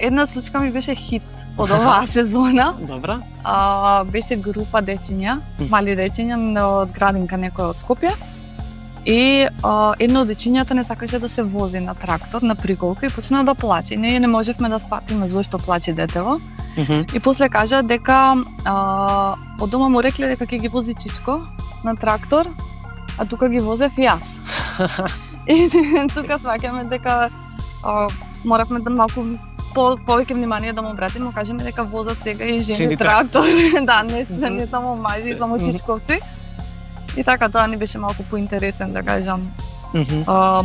една случка ми беше хит од оваа сезона. Добра. Беше група дечиња, мали дечиња од градинка некоја од Скопје. И едно од дечињата не сакаше да се вози на трактор, на приголка и почна да плаче. Ние не можевме да сфатиме зошто плаче детево. И после кажа дека од дома му рекле дека ќе ги вози чичко на трактор, а тука ги возев и јас. И тука сваќаме дека моравме да малку повеќе внимание да му обратиме, му кажеме дека возат сега и жени трактор. Да, не само мажи, само чичковци. И така тоа ни беше малку поинтересен, да кажам,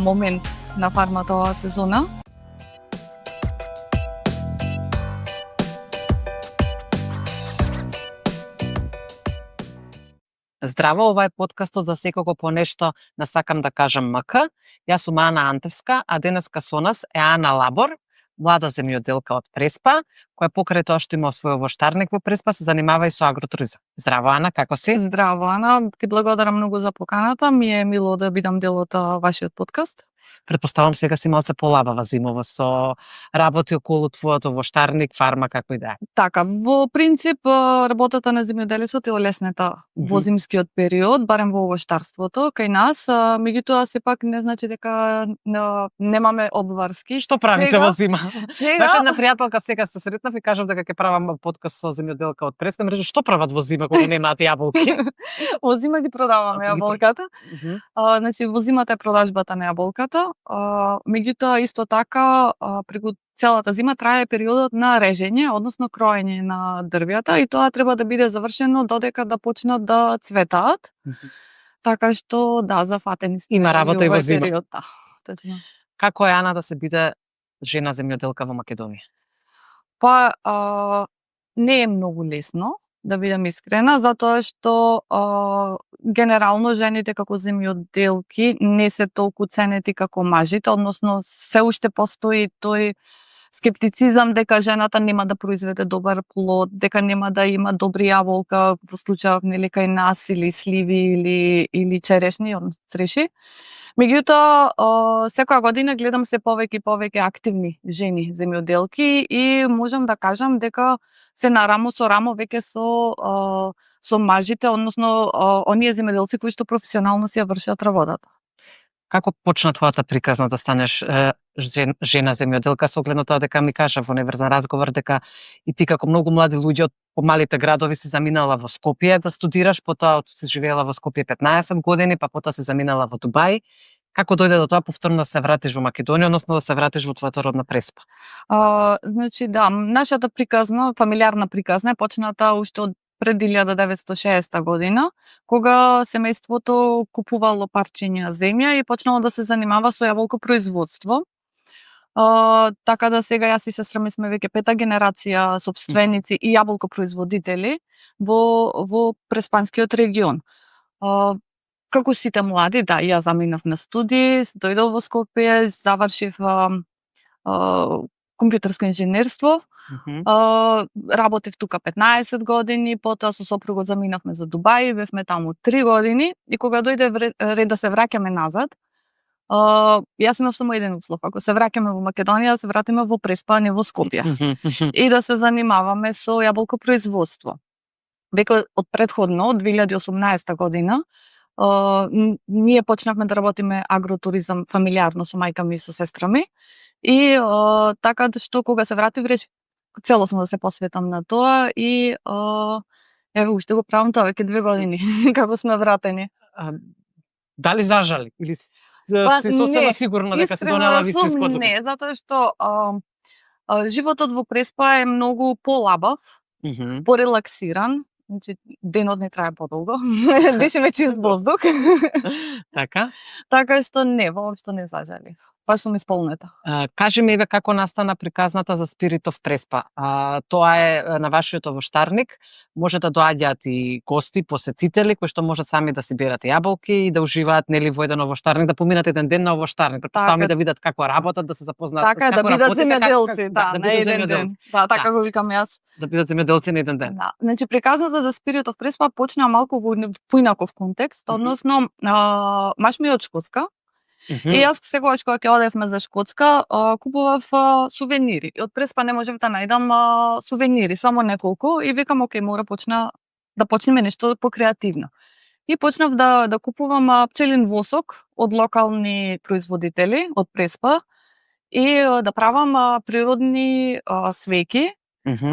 момент на фармата оваа сезона. Здраво, ова е подкастот за секого по нешто на Сакам да кажам МК. Јас сум Ана Антевска, а денеска со нас е Ана Лабор, млада земјоделка од Преспа, која покрај тоа што има свој овоштарник во Преспа, се занимава и со агротуризам. Здраво, Ана, како си? Здраво, Ана. Ти благодарам многу за поканата. Ми е мило да бидам дел од вашиот подкаст. Претпоставам сега си малце полабава зимово со работи околу твојот овоштарник, фарма, како и да е. Така, во принцип работата на земјоделецот е олеснета во зимскиот период, барем во овоштарството кај нас, меѓутоа сепак не значи дека немаме обврски. Што правите во зима? Сега... Наша една пријателка сега се сретнав и кажав дека ќе правам подкаст со земјоделка од Преспа, ме рече што прават во зима кога немаат јаболки? Во зима ги продаваме јаболката. Значи во зимата е продажбата на јаболката. Меѓутоа исто така преку целата зима трае периодот на режење, односно кроење на дрвјата и тоа треба да биде завршено додека да почнат да цветаат. Така што да, зафатени сме. Има работа и во зима. Период, да, точно. Како е, Ана, да се биде жена земјоделка во Македонија? Па не е многу лесно, да бидам искрена, затоа што генерално жените како земјоделки не се толку ценети како мажите, односно се уште постои тој скептицизам дека жената нема да произведе добар плод, дека нема да има добри јаболка во случајов нели кај нас или сливи или черешни, односно цреши. Меѓутоа, секоја година гледам се повеќе и повеќе активни жени земјоделки и можам да кажам дека се на рамо со рамо веќе со мажите, односно оние земјоделци кои што професионално си ја вршат работата. Како почна твојата приказна да станеш жена земјоделка, со оглед на тоа дека ми кажа во неврзан разговор дека и ти како многу млади луѓе од помалите градови си заминала во Скопје да студираш, потоа си живеела во Скопје 15 години, па потоа си заминала во Дубај. Како дојде до тоа повторно да се вратиш во Македонија, односно да се вратиш во твојата родна Преспа? Значи да, нашата приказна, фамилиарна приказна е почната уште од пред 1960 година, кога семејството купувало парчиња земја и почнало да се занимава со јаболкопроизводство. Така да сега јас и сестра ми сме веќе пета генерација сопственици и јаболкопроизводители во Преспанскиот регион. Како сите млади, да, јас заминав на студии, дојдов во Скопје, завршив компјутерско инженерство. Работев тука 15 години, потоа со сопругот заминавме за Дубај, бевме таму 3 години и кога дојде ред да се враќаме назад, јас имав само еден услов. Ако се враќаме во Македонија, да се вратиме во Преспа, а не во Скопје. И да се занимаваме со јаболкопроизводство. Веќе од предходно, од 2018 година, ние почнавме да работиме агротуризам фамилиарно со мајка ми и со сестра ми. И така што кога се вратив, решив целосно да се посветам на тоа и еве уште го правам тоа веќе 2 години како сме вратени. Дали зажали или си сосема сигурна дека се донела вистинска одлука? Не, затоа што животот во Преспа е многу полабав, порелаксиран. Значи, денот не трае подолго, дишиме чист воздух. Така? Така што не, воопшто не зажалив. Па сум исполнета. Кажи ми еве како настана приказната за Спиритов Преспа. Тоа е на вашиот овоштарник, може да доаѓаат и гости, посетители кои што можат сами да си берат јаболки и да уживаат нели во еден овоштарник, да поминат еден ден на овоштарник, претпоставам и да видат како работат, да се запознаат така, како да бидат земјоделци, да, на еден ден. Да, така го викам јас. Да бидат земјоделци на еден ден. Да. Значи приказната за Спиритов Преспа почна малку во поинаков контекст, односно маж ми од Шкотска И јас секогаш кога ќе одевме за Шкотска, купував сувенири. И од Преспа не можев да најдам сувенири, само неколку и викам окей, мора да почнеме нешто покреативно. И почнав да купувам пчелин восок од локални производители од Преспа и да правам природни свеќи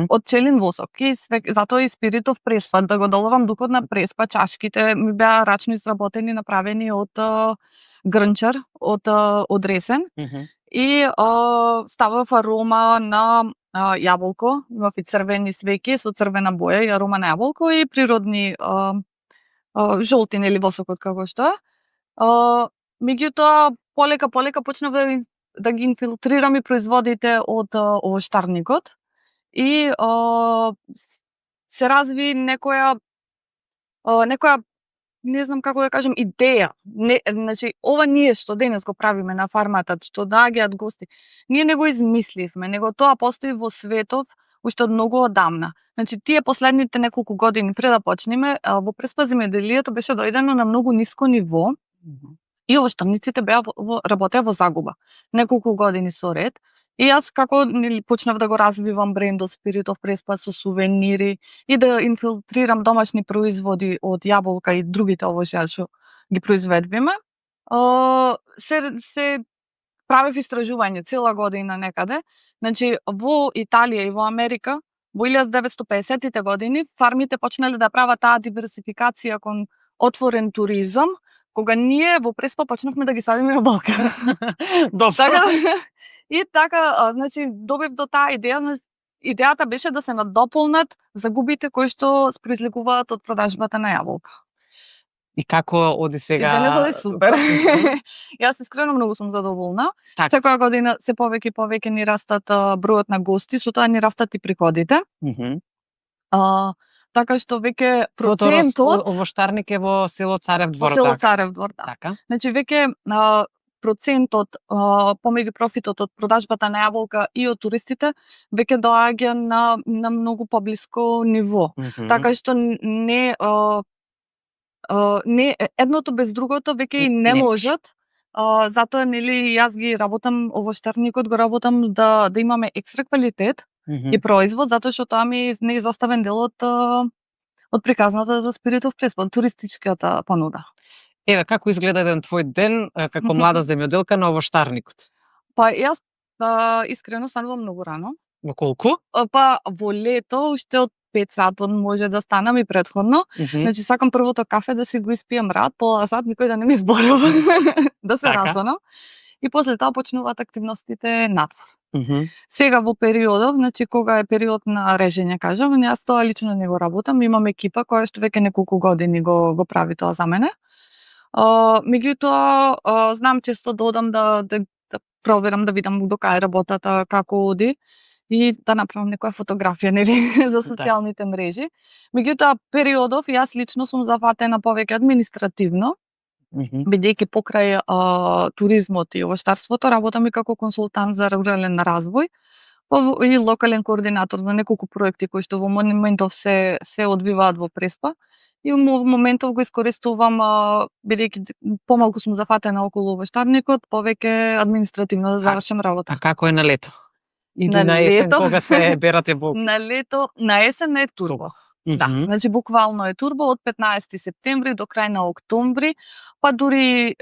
од пчелин восок. И затоа и спиритов Преспа, да го доловам духот на Преспа, чашките ми беа рачно изработени, направени од грнчар, од ресен. И ставав арома на јаболко, имав и црвени свеќи со црвена боја и арома на јаболко и природни жолтин или восокот како што е. Меѓутоа, полека почнав да ги инфилтрирам и производите од овоштарникот и се разви некоја не знам како да кажем идеја. Значи ова ние што денес го правиме на фармата, што доаѓаат гости, ние не го измисливме, него тоа постои во светов уште од многу одамна. Значи тие последните неколку години пред да почнеме, во Преспа земјоделието беше дојдено на многу ниско ниво и овоштарниците работеа во загуба неколку години со ред. И јас како почнав да го развивам брендот Спиритов Преспа со сувенири и да инфилтрирам домашни производи од јаболка и другите овошја што ги произведуваме, се правев истражување цела година некаде. Значи во Италија и во Америка во 1950-тите години фармите почнале да прават таа диверсификација кон отворен туризам, кога ние во Преспа почнавме да ги садиме јаболка. И така, значи, добив до таа идеја. Идејата беше да се надополнат загубите кои што произлегуваат од продажбата на јаболка. И како оди сега? И денес оди супер. Јас искрено многу сум задоволна. Секоја година се повеќе и повеќе ни растат бројот на гости, со тоа ни растат и приходите. Така што веќе процентот... Овоштарник е во село Царев двор. Во село Царев двор, да. Така. Значи веќе процентот помеѓу профитот од продажбата на јаболка и од туристите веќе доаѓа на многу поблиско ниво. Така што не едното без другото веќе и не можат. Затоа нели јас ги работам овоштарникот, го работам да имаме екстра квалитет и производ, затоа што тоа ми е неизоставен дел од приказната за Спиритов Преспа, туристичката понуда. Еве, како изгледа еден твој ден како млада земјоделка на овоштарникот? Па јас искрено станувам многу рано. Во колку? Па во лето, уште од 5 сатот може да станам и предходно. Значи сакам првото кафе да си го испијам рад, пола сат никој да не ми зборува, да се расонам. И после тоа почнуваат активностите надвор. Сега во периодов, значи кога е период на режење, кажам, јас тоа лично не го работам, имам екипа која што веќе неколку години го прави тоа за мене. Меѓутоа, знам често да одам да проверам, да видам до кај работата, како оди и да направам некоја фотографија, нели, за социјалните мрежи. Меѓутоа, периодов јас лично сум зафатена повеќе административно, бидејќи покрај туризмот и овоштарството работам и како консултант за рурален развој и локален координатор за неколку проекти кои што во моментов се одвиваат во Преспа. И во моментов го искористувам, бидејќи помалку сум зафатена околу овоштарникот, повеќе административно да завршам работа. А како е на лето? Или на есен, кога се берате во... На лето, на есен е турбо. Да, значи буквално е турбо од 15 септември до крај на октомври, па дури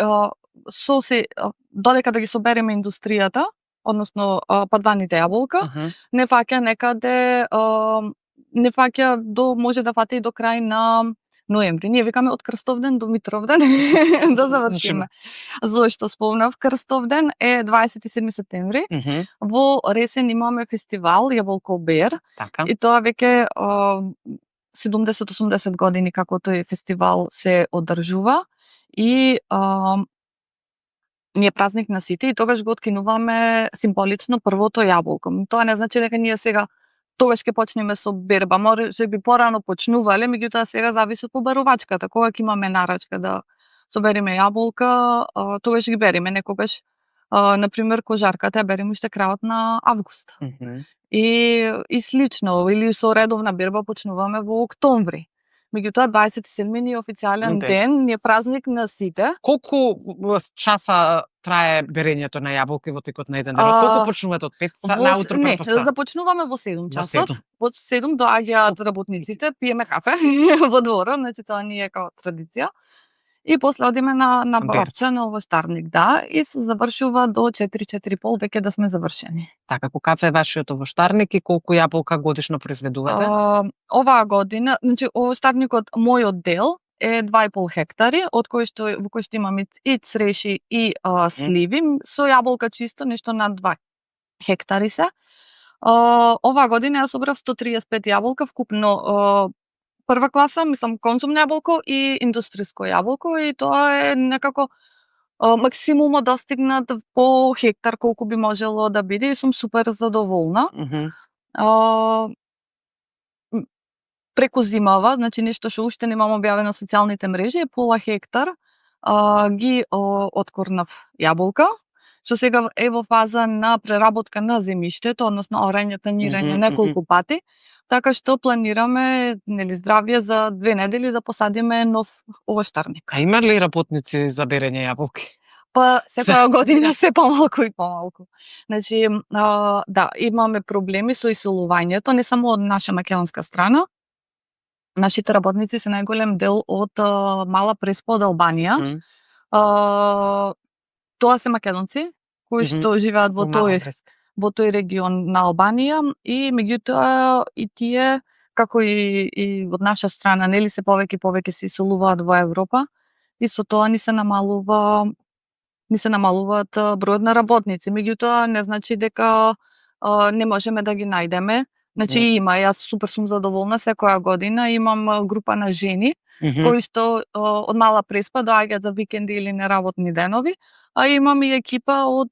додека да ги собереме индустријата, односно падваните јаболка, не фаќа некаде, не фаќа може да фати и до крај на ноември. Ние викаме од Крстовден до Митровден да завршиме. Зошто спомнав, Крстовден е 27 септември. Во Ресен имаме фестивал Јаболко Бер. И тоа веќе 70-80 години како тој фестивал се одржува и ни е празник на сите и тогаш го откинуваме символично првото јаболко. Тоа не значи дека ние сега тогаш ќе почнеме со берба. Може би порано почнувале, меѓутоа сега зависи од побарувачката. Кога ќе имаме нарачка да собериме јаболка, тогаш ги бериме. Некогаш, например, кожарката ја бериме уште крајот на август. И слично, или со редовна берба почнуваме во октомври. Меѓутоа 27 ни е официјален ден, ни е празник на сите. Колку часа трае берењето на јаболки во текот на еден ден? Колку почнувате од 5 наутро Не, претпоставам? започнуваме во 7 часот. Во 7 доаѓаат работниците, пиеме кафе во дворот, значи тоа ни е како традиција. И после одиме на барче, на овоштарник, да, и се завршува до 4-4:30 веќе да сме завршени. Така, кафе е вашиот овоштарник и колку јаболка годишно произведувате? Оваа година, значи овоштарникот мојот дел е 2,5 хектари, од кои што во кои што имаме и цреши и сливи, со јаболка чисто нешто над 2 хектари се. Оваа година ја собрав 135 јаболка, вкупно прва класа, мислам конзумно јаболко и индустријско јаболко, и тоа е некако максимумот достигнат по хектар колку би можело да биде и сум супер задоволна. Преку зимава, значи нешто што уште немам објавено на социјалните мрежи, е пола хектар ги откорнав јаболка, што сега е во фаза на преработка на земјиштето, односно орање, танирање неколку пати, така што планираме, нели, здравје за 2 недели да посадиме нов овоштарник. А има ли работници за берење јаболки? Па секоја година се помалку и помалку. Значи, да, имаме проблеми со иселувањето, не само од наша македонска страна. Нашите работници се најголем дел од Мала Преспа од Албанија. Тоа се македонци кои што живеат во тој регион на Албанија, и меѓутоа и тие, како и од наша страна, нели, се повеќе и повеќе се иселуваат во Европа, и со тоа ни се намалуваат бројот на работници. Меѓутоа не значи дека не можеме да ги најдеме. Значи има, јас супер сум задоволна, секоја година имам група на жени кои што од Мала Преспа доаѓаат за викенди или неработни денови, а имам и екипа од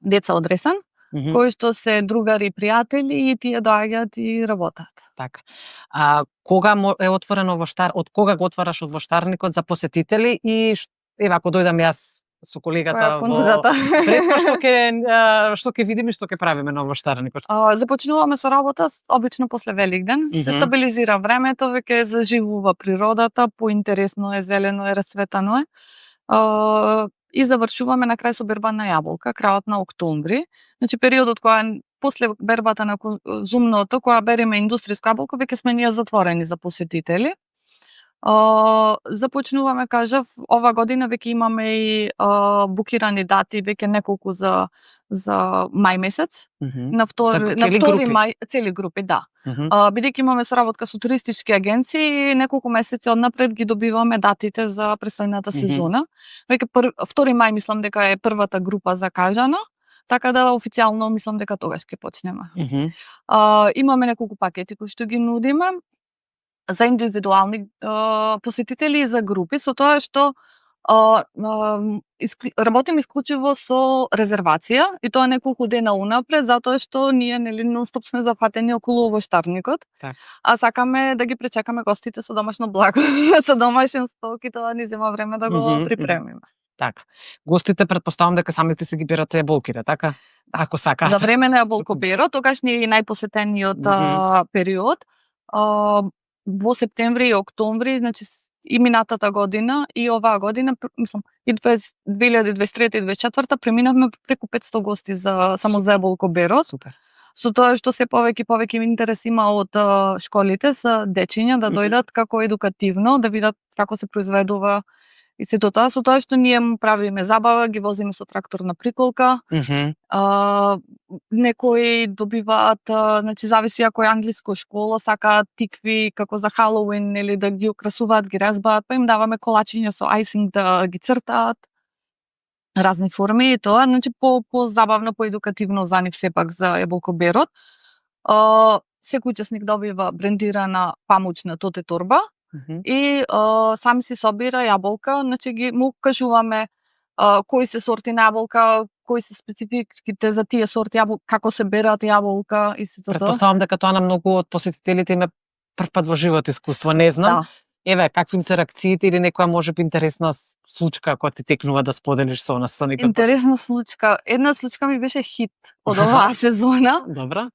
деца од Ресен, кои што се другари и пријатели, и тие доаѓаат и работат. Така. Кога е отворено од кога го отвараш овоштарникот за посетители, и еве ако дојдам јас со колегата во Преспа, што ќе видиме и што ќе правиме на овоштарникот? Започнуваме со работа обично после Великден. Се стабилизира времето, веќе заживува природата, поинтересно е, зелено е, расцветано е. И завршуваме на крај со берба на јаболка, крајот на октомври. Значи периодот која после бербата на конзумното, која береме индустријско јаболко, веќе сме ние затворени за посетители. Започнуваме, кажав, ова година веќе имаме и букирани дати, веќе неколку за мај месец. На 2 мај, цели групи, да. Бидејќи имаме соработка со туристички агенции, неколку месеци однапред ги добиваме датите за престојната сезона. Веќе 2 мај мислам дека е првата група закажана, така да официјално мислам дека тогаш ќе почнеме. Имаме неколку пакети кои што ги нудиме за индивидуални посетители и за групи, со тоа што работим исклучиво со резервација, и тоа неколку дена унапред, затоа што ние, нели, нонстоп сме зафатени околу овоштарникот, а сакаме да ги пречекаме гостите со домашно благо, со домашен сток, и тоа ни зема време да го припремиме. Така. Гостите претпоставам дека самите се ги берате јаболките, така? Ако сакаат. За време на јаболкоберот, тогаш ни е и најпосетениот период. Во септември и октомври, значи и минатата година и оваа година, мислам, и 2023 и 2024 преминавме преку 500 гости само за јаболкоберот. Супер. Со тоа што се повеќе интерес има од школите за дечиња да дојдат како едукативно, да видат како се произведува и сето тоа, со тоа што ние му правиме забава, ги возиме со трактор на приколка. Некои добиваат, значи зависи ако е англиско школа, сакаат тикви како за Халоуин, или да ги украсуваат, ги разбаат, па им даваме колачиња со ајсинг да ги цртаат. Разни форми и тоа, значи по-забавно, по-едукативно за нив сепак за јаболкоберот. Секој учесник добива брендирана памучна тоте торба, и сами си собира јаболка, значи ги му кажуваме кои се сорти на јаболка, кои се спецификите за тие сорти јаболка, како се берат јаболка и сето тоа. Претпоставам дека тоа на многу од посетителите им е првпат во живот искуство, не знам. Да. Еве, какви им се реакциите, или некоја можеби интересна случка која ти текнува да споделиш со нас, со некој? Интересна случка. Една случка ми беше хит од оваа сезона. Добра.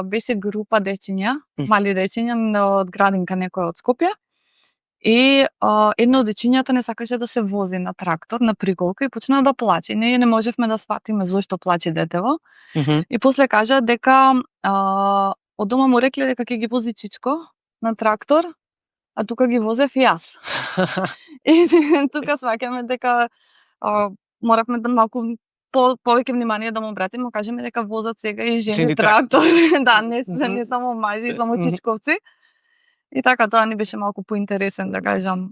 беше група дечиња, мали дечиња од градинка некоја од Скопје. И едно од дечињата не сакаше да се вози на трактор, на приголка и почна да плаче. Ние не можевме да сватиме зошто плаче детево. И после кажа дека од дома му рекле дека ќе ги вози чичко на трактор, а тука ги возев и јас. И тука сваќаме дека моравме да малку повеќе внимание да му обратиме, кажеме дека возат сега и жени трактор. Да, не само мажи, само чичковци. И така тоа ни беше малку поинтересен, да кажам,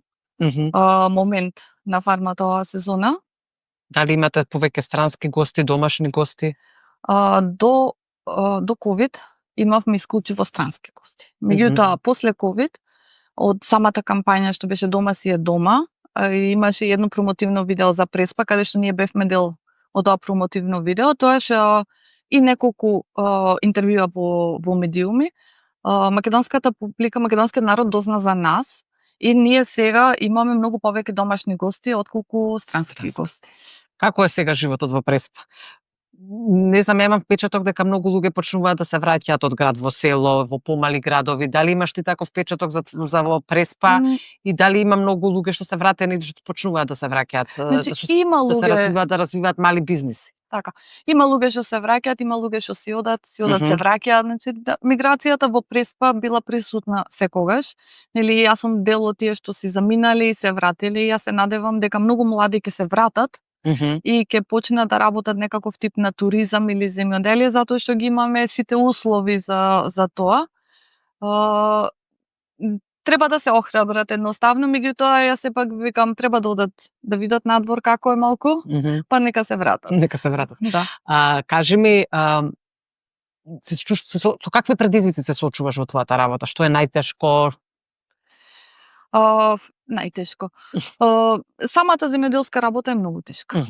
момент на фармата оваа сезона. Дали имате повеќе странски гости, домашни гости? До COVID имавме исклучиво странски гости. Меѓутоа, после COVID, од самата кампања што беше Дома си е дома, имаше едно промотивно видео за Преспа, каде што ние бевме дел од тоа промотивно видео, тоаш и неколку интервјуа во медиуми. Македонската публика, македонскиот народ дозна за нас и ние сега имаме многу повеќе домашни гости отколку странски гости. Како е сега животот во Преспа? Не знам, имам впечаток дека многу луѓе почнуваат да се враќаат од град во село, во помали градови. Дали имаш ти таков впечаток за во Преспа и дали има многу луѓе што се вратени и што почнуваат да се враќаат, има луѓе да се развиваат мали бизниси? Така. Има луѓе што се враќаат, има луѓе што си одат, се враќаат. Значи, миграцијата во Преспа била присутна секогаш. Нели, јас сум дел од тие што си заминали и се вратили. Јас се надевам дека многу млади ќе се вратат и ќе почнат да работат некаков тип на туризам или земјоделие, затоа што ги имаме сите услови за тоа. Треба да се охрабрат едноставно, меѓутоа јас сепак викам треба да одат да видат надвор како е малку, па нека се вратат. Нека се вратат. Да. Кажи ми, со какви предизвици се соочуваш во твојата работа? Што е најтешко? Најтешко. Самата земјоделска работа е многу тешка.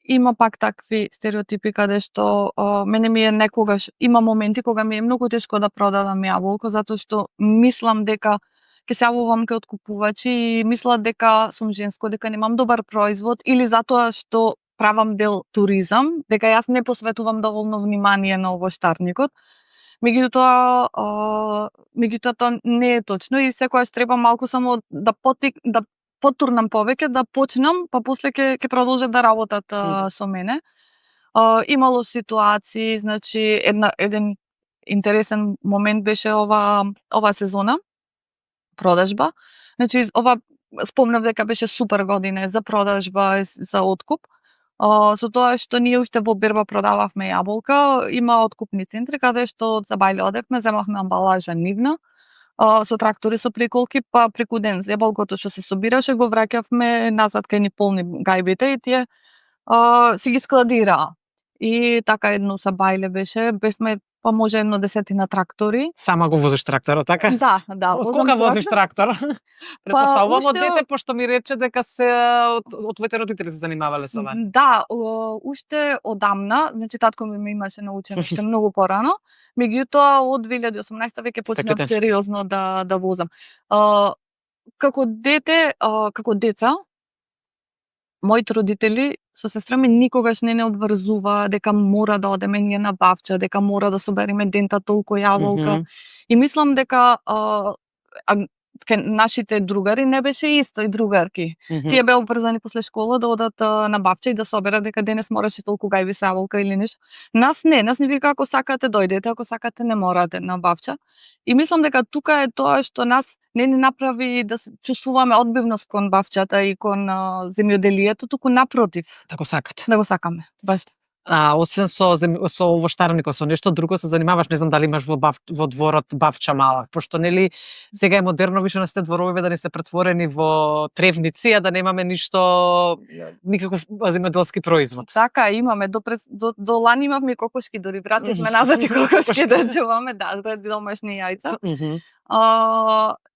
Има пак такви стереотипи каде што мене ми е некогаш, има моменти кога ми е многу тешко да продадам јаболко, затоа што мислам дека ќе се јавувам кај откупувачи и мислат дека сум женско, дека немам добар производ или затоа што правам дел туризам, дека јас не посветувам доволно внимание на овоштарникот. Меѓутоа тоа не е точно и секогаш треба малку само да потурнам повеќе, да почнам, па после ќе продолжат да работат со мене. Имало ситуации, значи еден интересен момент беше ова сезона продажба. Значи спомнав дека беше супер година за продажба, за откуп. Со тоа што ние уште во берба продававме јаболка, има откупни центри каде што за Бајле одевме, земавме амбалажа нивна, со трактори со приколки, па преку ден јаболкото што се собираше го враќавме назад кај ни полни гајбите и тие си ги складираа. И така едно са Бајле беше, бевме па може 10 трактори. Сама го возиш тракторот, така? Да. Од кога возиш трактор? Претпоставувам од дете, пошто ми рече дека се од твоите родители се занимавале со ова. Да, уште одамна, значи татко ми имаше научено уште многу порано, меѓутоа од 2018 веќе почнав сериозно да возам. Како дете, како деца, моите родители со сестра ми никогаш не обврзува дека мора да одеме ние на бавча, дека мора да собереме дента толку јаболка. И мислам дека нашите другари не беше исто и другарки. Тие беа обврзани после школа да одат на бавча и да соберат дека денес мораше толку гајби со јаболка или нешто. Нас ни вика ако сакате дојдете, ако сакате не морате на бавча. И мислам дека тука е тоа што нас не ни направи да се чувствуваме одбивност кон бавчата и кон земјоделието, туку напротив. Да го сакате. Да го сакаме, баш. Освен со овоштарникот, со нешто друго се занимаваш, не знам дали имаш во дворот бавча мала, пошто нели сега е модерно више на сите дворовиве да не се претворени во тревници, а да немаме никаков земјоделски производ. Така, имаме до лани имавме кокошки, дори вративме назад и кокошки да чуваме, да, домашни јајца.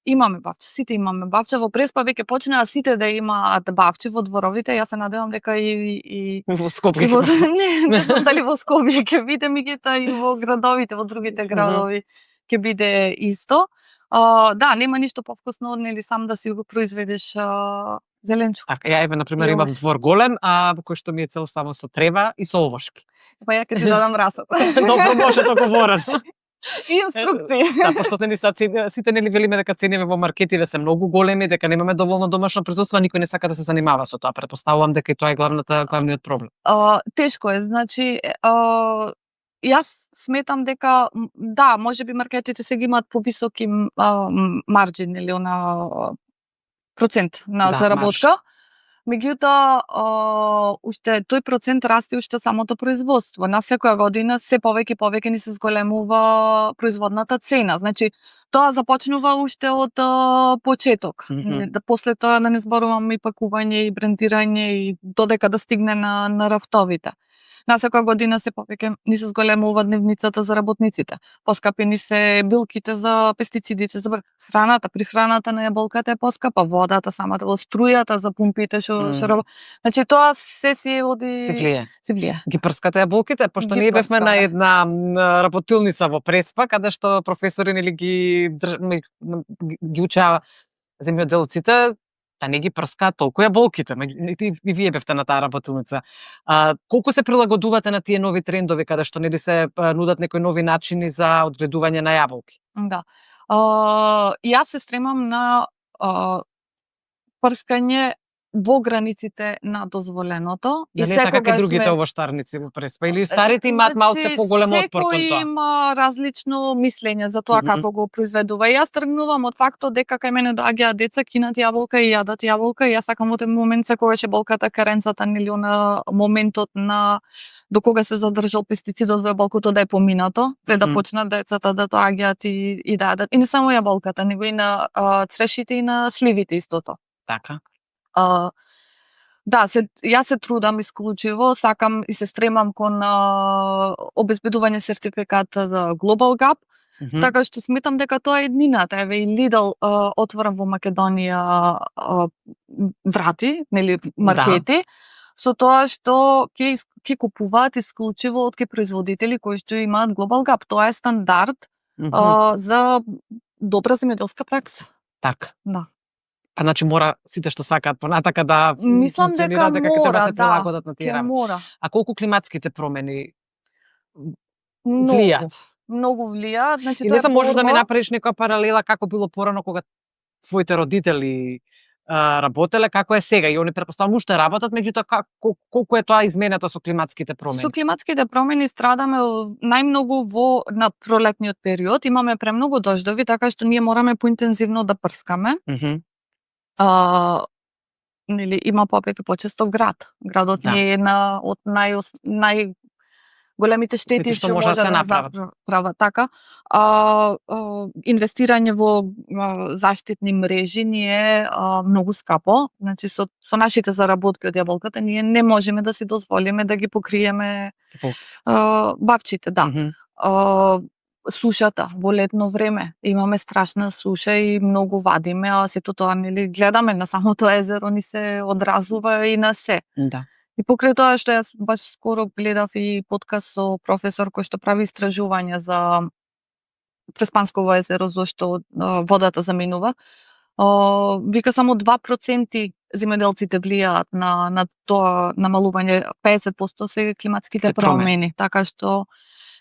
Имаме бавча, сите имаме бавча. Во Преспа веќе почнаа сите да имаат бавчи во дворовите. Јас се надевам дека и во Скопје. Не знам дали во Скопје ќе биде, меѓутоа и во градовите, во другите градови ќе биде исто. Да, нема ништо повкусно од нели сам да си го произведеш Зеленчук. Така, ја еве на пример И имам овошки. двор голем, а кој што ми е цел само со трева и со овошки. Па ја ќе ти дадам расот. Добро може да говориш. И инструкции. Да, пошто не са сите нели велиме дека цените во маркетиве се многу големи, дека немаме доволно домашно производство, никој не сака да се занимава со тоа. Претпоставувам дека и тоа е главниот проблем. Тешко е, значи јас сметам дека да, можеби маркетите се ги имаат повисоки марџин или процент на Да, заработка. Меѓутоа, уште тој процент расте уште самото производство. На секоја година се повеќе и повеќе ни се зголемува производната цена. Значи, тоа започнува уште од почеток. Да после тоа да не зборувам и пакување и брендирање и додека да стигне на рафтовите. На секоја година се повеќе ни се зголемува дневницата за работниците. Поскапи ни се билките за пестицидите, за храната, прихраната на јаболката е поскапа, водата, самата струјата за пумпите што значи тоа се си оди Се влие. Ги прскате јаболките, пошто Ги ние бевме на прскаме. една работилница во Преспа, каде што професори нели ги учеа земјоделците да не ги прскаат толку јаболките. И вие бевте на таа работилница. Колку се прилагодувате на тие нови трендови каде што нели се нудат некои нови начини за одгледување на јаболки? Да. Јас се стремам на прскање во границите на дозволеното. Дали е така кај другите овоштарници во Преспа? Или старите имаат малце поголем отпор кон тоа? Секој има различно мислење за тоа како го произведува. Јас тргнувам од фактот дека кај мене доаѓаат деца, кинат јаболка и јадат јаболка и јас сакам во тој момент секогаш јаболката каренцата или на моментот на до кога се задржал пестицидот во јаболкото да е поминато, пред да почнат децата да доаѓаат и да јадат. И не само јаболката, него и на црешите и на сливите истото. Така. Да, јас се трудам исклучиво, сакам и се стремам кон обезбедување сертификат за Global Gap, така што сметам дека тоа е еднината. Еве и Lidl отвора во Македонија врати, нели маркети, со тоа што ќе купуваат исклучиво од производители кои што имаат Global Gap. Тоа е стандард за добра земјоделска пракса. Така. Да. Значи мора сите што сакаат понатака да мислам дека треба се прилагодат на тие работи. Мора. А колку климатските промени Многу, влијат? Многу влијаат, значи И не знам, можеш да ми направиш некоја паралела како било порано кога твоите родители работеле, како е сега и они претпоставувам уште работат, меѓутоа колку е тоа изменето со климатските промени? Со климатските промени страдаме најмногу на пролетниот период, имаме премногу дождови, така што ние мораме поинтензивно да прскаме. Нели има повеќе почесто град. Градот не е една од големите штети што може да се направат. Така. Инвестирање во заштитни мрежи ни е многу скапо. Значи со нашите заработки од јаболката ние не можеме да си дозволиме да ги покриеме бавчите, да. Сушата во летно време. Имаме страшна суша и многу вадиме, а сето тоа нели гледаме на самото езеро ни се одразува и на се. Да. И покрај тоа што јас баш скоро гледав и подкаст со професор кој што прави истражување за Преспансково езеро, зошто водата заминува. Вика само 2% земјоделците влијаат на тоа намалување, 50% се климатските промени. Така што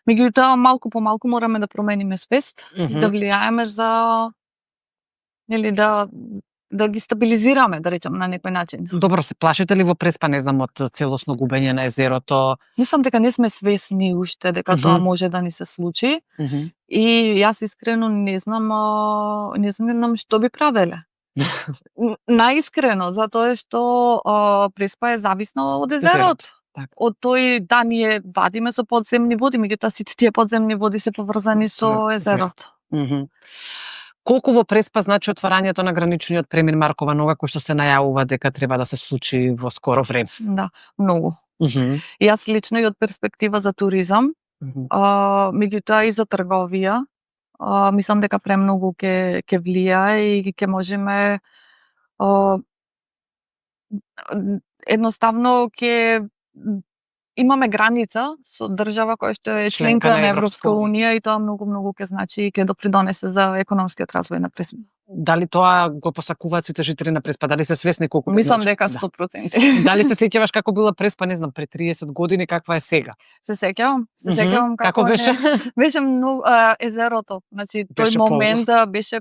меѓутоа малку по малку мораме да промениме свест, да влијаеме за нели да ги стабилизираме, да речам, на некој начин. Добро, се плашите ли во Преспа, не знам, од целосно губење на езерото? Мислам дека не сме свесни уште дека тоа може да ни се случи. И јас искрено не знам што би правеле. Наискрено, затоа што Преспа е зависна од езерото. Од тој да ние вадиме со подземни води, меѓутоа сите тие подземни води се поврзани со езерото. Колку во Преспа значи отварањето на граничниот премин Маркова нога кој што се најавува дека треба да се случи во скоро време? Да, многу. Јас лично и од перспектива за туризам, меѓутоа и за трговија, мислам дека премногу ќе влија и ќе можеме едноставно ќе имаме граница со држава која што е членка на Европска унија и тоа многу ќе значи и ќе допридонесе за економскиот развој на Преспа. Дали тоа го посакуваат сите жители на Преспа? Дали се свесни колку Мислам значи? дека Да. 100%. Дали се сеќаваш како била Преспа, не знам, пред 30 години, каква е сега? Се сеќавам, Мгм. Како беше? беше многу езерото. Значи тој Беше момент беше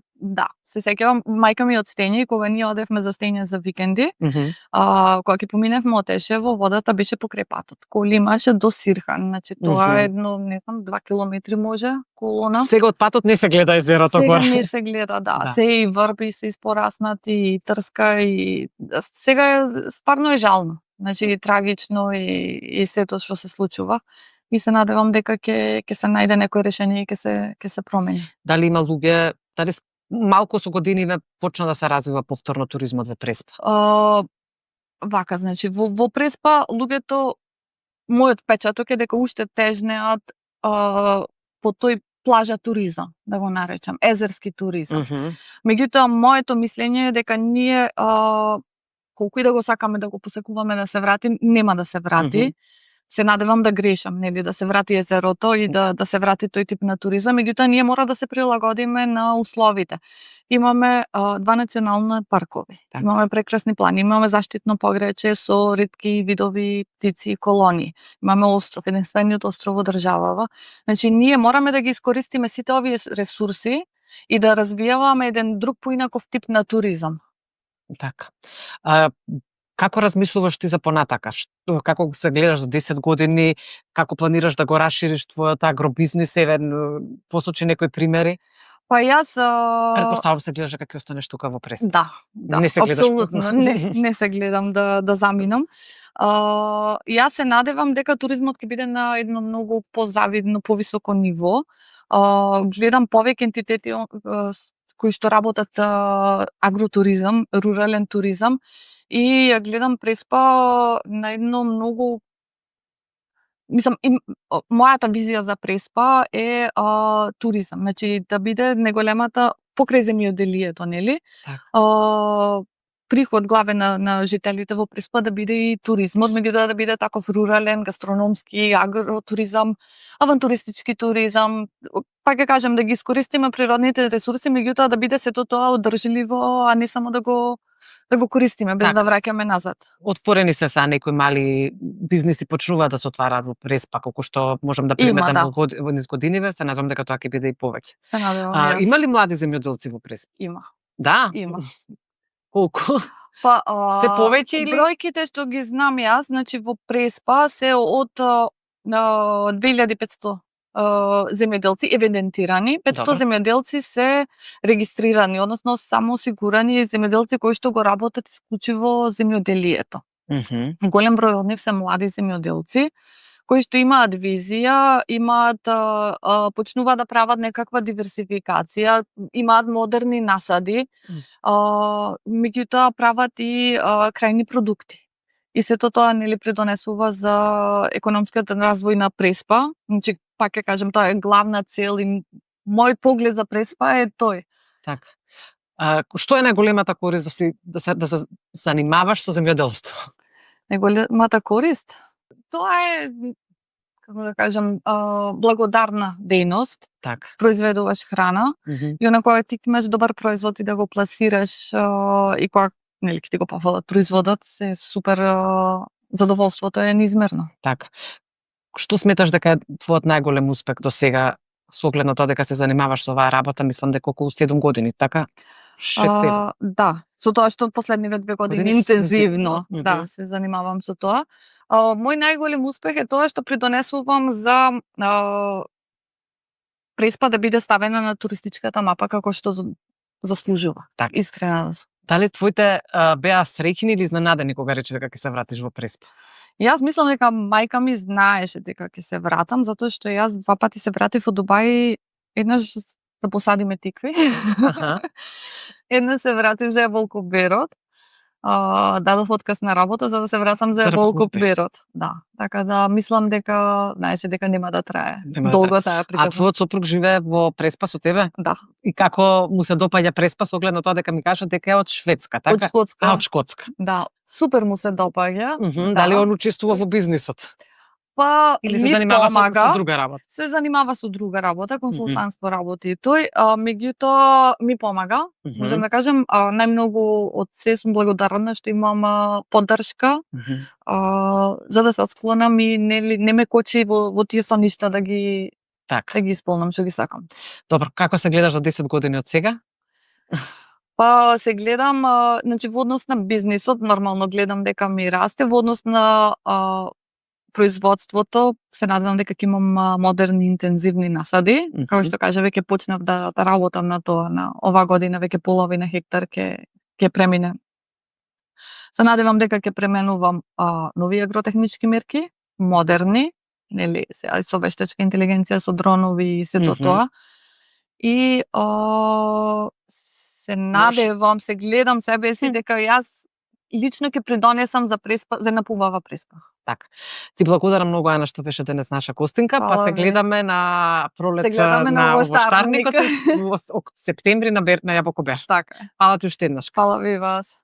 се сеќавам, мајка ми од Стење, кога ние одевме за Стење за викенди, Мгм. кога ќе поминевме од Тешево, водата беше покрај патот. Коли имаше до Сирхан, значи тоа Мгм. е едно, не знам, 2 километри може колона. Сега од патот не се гледа езерото Сега горе. не се гледа, да. Да. Се и врби се испораснати, и трска и сега е стварно е жално. Значи и трагично и сето што се случува. И се надевам дека ќе се најде некој решение и ќе се промени. Дали има луѓе, дали малку со години почна да се развива повторно туризмот во Преспа? Вака, значи во Преспа луѓето, мојот печаток е дека уште тежнеат по тој плажа туризам, да го наречам, езерски туризам. Мгм. Меѓутоа, моето мислење е дека ние, колку и да го сакаме да го посекуваме да се врати, нема да се врати. Мгм. Се надевам да грешам, нели, да се врати езерото и да се врати тој тип на туризам, меѓутоа ние мора да се прилагодиме на условите. Имаме 2 национални паркови, Така. имаме прекрасни плани, имаме заштитно погрече со ретки видови птици и колонии. Имаме остров, единствениот остров во државава. Значи ние мораме да ги искористиме сите овие ресурси и да развиваме еден друг поинаков тип на туризам. Така. Како размислуваш ти за понатака? Како се гледаш за 10 години? Како планираш да го расшириш твојот агробизнис? Посочи некои примери. Па јас Претпоставам се гледаш дека ќе останеш тука во Преспа. Да, Не се гледаш апсолутно, не се гледам да заминам. Јас се надевам дека туризмот ќе биде на едно многу позавидно, повисоко ниво. Гледам повеќе ентитети кои што работат агротуризам, рурален туризам, и ја гледам Преспа на едно многу, мислам, мојата визија за Преспа е туризам, значи да биде неголемата покрај земјоделието, нели? Така. Приход главен на жителите во Преспа да биде и туризмот, меѓутоа да биде таков рурален, гастрономски, агротуризам, авантуристички туризам. Пак ќе кажам, да ги искористиме природните ресурси, меѓутоа да биде сето тоа одржливо, а не само да го користиме без Така. да враќаме назад. Отворени се са некои мали бизниси почнуваат да се отвараат во Преспа, колку што можам да приметам да. во низ годиниве, се надевам дека тоа ќе биде и повеќе. Се надевам јас. Има ли млади земјоделци во Преспа? Има. Да? Има. Колку? Па, Се повеќе или? Бројките што ги знам јас, значи во Преспа се од 2500 земјоделци евидентирани, 500 Добро. земјоделци се регистрирани, односно само осигурани земјоделци кои што го работат исклучиво земјоделието. Мгм. Голем број од нив се млади земјоделци кои што имаат визија, почнуваат да прават некаква диверсификација, имаат модерни насади, меѓутоа прават и крајни продукти. И сето тоа нели придонесува за економскиот развој на Преспа. Значи, пак ќе кажем, тоа е главна цел и мојот поглед за Преспа е тој. Така. Што е најголемата корист да се занимаваш со земјоделство? Најголемата корист? Тоа е, како да кажам, благодарна дејност. Така. Произведуваш храна и кога ти имаш добар производ и да го пласираш и кога нели ќе ти го пофалат производот, се супер, задоволството е неизмерно. Така. Што сметаш дека е твојот најголем успех до сега со оглед на тоа дека се занимаваш со оваа работа, мислам дека околу 7 години, така? 6-7. Да, со тоа што последниве 2 години интензивно, да, се занимавам со тоа. Мој најголем успех е тоа што придонесувам за Преспа да биде ставена на туристичката мапа како што заслужува. Так. Искрена да сум. Дали твоите беа среќни или изненадени кога рече дека ќе се вратиш во Преспа? Јас мислам дека мајка ми знаеше дека ќе се вратам, затоа што јас 2 пати се вратив од Дубај, еднаш да посадиме тикви. Аха. Еднаш се вратив за јаболков берот. Дадов отказ на работа за да се вратам за јаболков берот. Да, така да мислам дека знаеше дека нема да трае. Долго таа приказна. А твојот сопруг живее во Преспа со тебе? Да. И како му се допаѓа Преспа со оглед на тоа дека ми кажа дека е од Шведска, така? Од Шкотска. Од Шкотска. Да, супер му се допаѓа. Дали он учествува во бизнисот? Па Или се ми занимава помага. со друга работа? Се занимава со друга работа, консултантство работи и тој, меѓутоа ми помага. Можам да кажем, најмногу од се сум благодарна што имам поддршка, за да се отсклонам и не ме кочи во тие соништа да ги Така. исполнам што ги сакам. Добро, како се гледаш за 10 години од сега? Па се гледам, значи во однос на бизнисот, нормално гледам дека ми расте, во однос на производството, се надевам дека ќе имам модерни интензивни насади, како што кажа, веќе почнав да работам на тоа, на ова година веќе половина хектар ќе премине. Се надевам дека ќе пременувам нови агротехнички мерки, модерни, нели, со вештачка интелигенција, со дронови и сето тоа. И се надевам, се гледам себе си дека јас лично ќе придонесам за една побава преспа. Така. Ти благодарам многу, Ана, што беше денес наша гостинка, па се гледаме на пролет на овоштарникот во септември на Јабокобер. Така. Фала ти уште еднаш. Фала ви вас.